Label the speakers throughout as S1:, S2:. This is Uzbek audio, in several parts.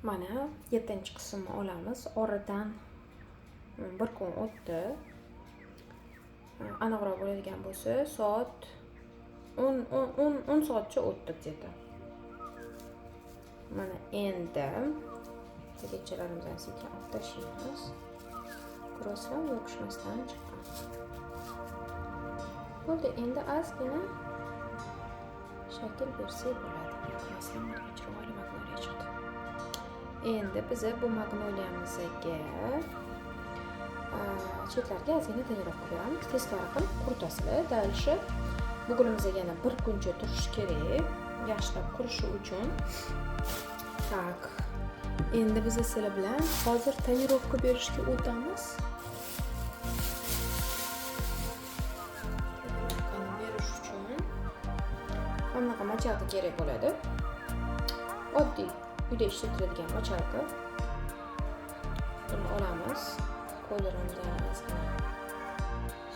S1: Mana 7-qismni olamiz. Oradan bir kun o'tdi. Aniqroq bo'ladigan bo'lsa, soat 10 soatcha o'tdi где-то. Mana endi tagchalarimizni sekin olib tashlaymiz. Ko'rasizlar, yopishmasdan chiqqan. Bo'ldi, endi ozgina shakl bersak bo'ladi. Ko'rasizlar, mana chiroyli magnoliya chiqdi. Endi biza bu magnoliyamizga chetlarga ozgina tonirovka beramiz. Teskari qilib quritasizlar. Дальше bu gulimizga yana bir kuncha turishi kerak, yaxshilab qurishi uchun. Так. Endi biz sizlar bilan hozir tonirovka berishga o'tamiz. Tonirovkani berish uchun mana bunaqa мочалка kerak bo'ladi. Oddiy uyda ishlatiladigan мочалка. Buni olamiz. Qo'llarimizni ozgina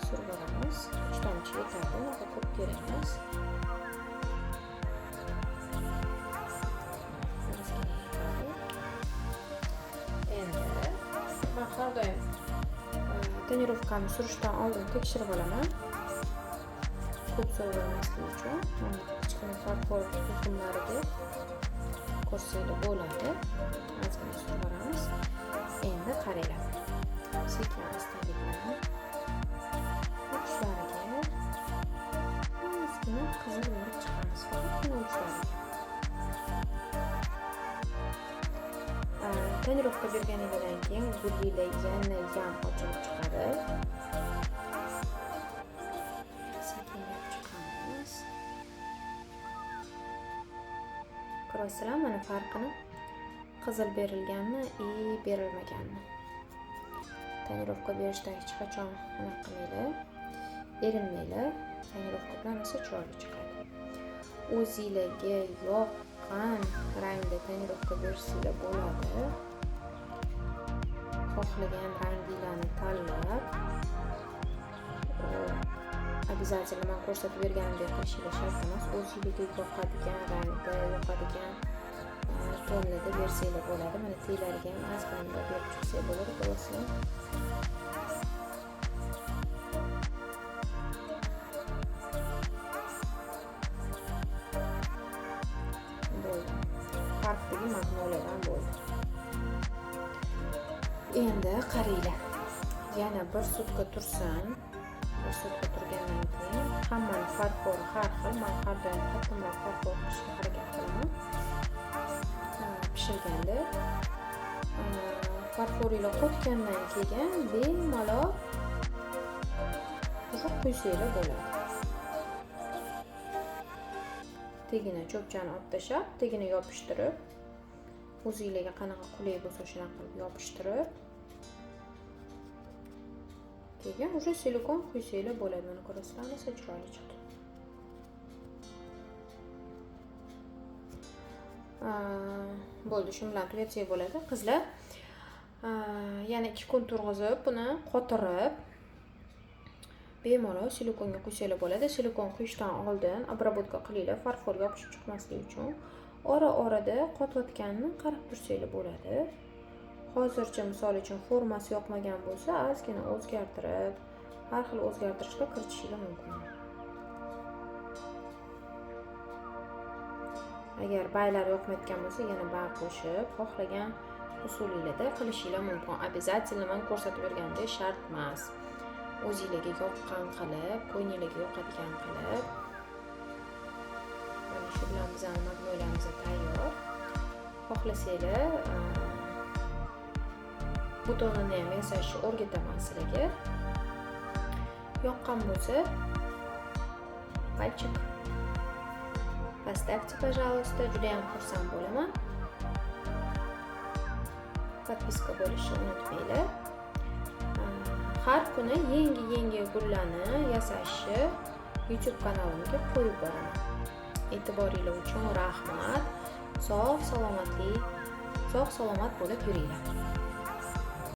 S1: surib olamiz. 3 tomchi yetadi, unaqa ko'p kerak emas. Ozgina yetadi. Endi men har doim tonirovkani surishdan oldin tekshirib olaman. Ko'p surib olmaslik uchun mana kichkina farfor to'qimlariga ko'rsanglar bo'ladi. Ozgina surib olamiz. Endi qaranglar. Sekin astalik bilan uchlariga ozgina qizil berib chiqamiz. Faqatgina uchlariga. Tonirovka berganingizdan keyin gulinglar yana ham ochilib chiqadi. Sekin berib chiqamiz. Ko'rasizlar mana farqini? Qizil berilganmi и berilmaganmi. Tonirovka berishda hech qachon anaqa qilmanglar, erinmanglar. Tonirovka bilan esa chiroyli chiqadi. O'zinglarga yoqqan rangda tonirovka bersanglar bo'ladi. Xohlagan ranginglarni tanlab, обязательно men ko'rsatib berganimdek qilishinglar shart emas. O'zinglarga yoqadigan rangda, yoqadigan tonida bersanglar bo'ladi. Mana teglariga ham ozgina berib chiqsak bo'ladi, ko'rasizlar. Bo'ldi. Farqdagi magnoliyadan bo'ldi. Endi qaranglar. Yana bir sutka tursin. Bir sutka turgandan keyin hammani farfori har xil. Men har doim qattiqroq farfor qilishga harakat qilaman. Pishirganda farforinglar qotgandan keyin bemalol o'sha quysanglar bo'ladi. Tagini cho'pchani olib tashlab, tagini yopishtirib, o'zingizlarga qanaqa qulay bo'lsa shunaqa qilib yopishtirib, keyin o'sha silikon quysanglar bo'ladi. Mana ko'rasizlar, rosa chiroyli chiqdi. Bo'ldi, shu bilan tugatsak bo'ladi. Qizlar, yana 2 kun turg'izib, buni qotirib, bemalol silikonga quysanglar bo'ladi. Silikon quyishdan oldin обработка qilinglar, farfor yopishib chiqmasligi uchun. Ora-orada qotayotganini qarab tursanglar bo'ladi. Hozircha misol uchun formasi yoqmagan bo'lsa, ozgina o'zgartirib, har xil o'zgartirishlar kiritishinglar mumkin. Agar baylar yoqmayotgan bo'lsa, yana bay qo'shib, xohlagan usulinglarda qilishinglar mumkin. Обязательно men ko'rsatib bergandek shart emas. O'zingizlarga yoqqan qilib, ko'ngilingizga yoqadigan qilib. Mana shu bilan bizning magnoliyamiz tayyor. Xohlasanglar, butonini ham yasashni o'rgataman sizlarga. Yoqqan bo'lsa, пальчик поставьте, пожалуйста, juda ham xursand bo'laman. Подписка bo'lishni unutmanglar. Har kuni yangi-yangi gullarni yasashni YouTube kanalimga qo'yib boraman. E'tiboringlar uchun rahmat. Sog' salomat bo'lib yuringlar.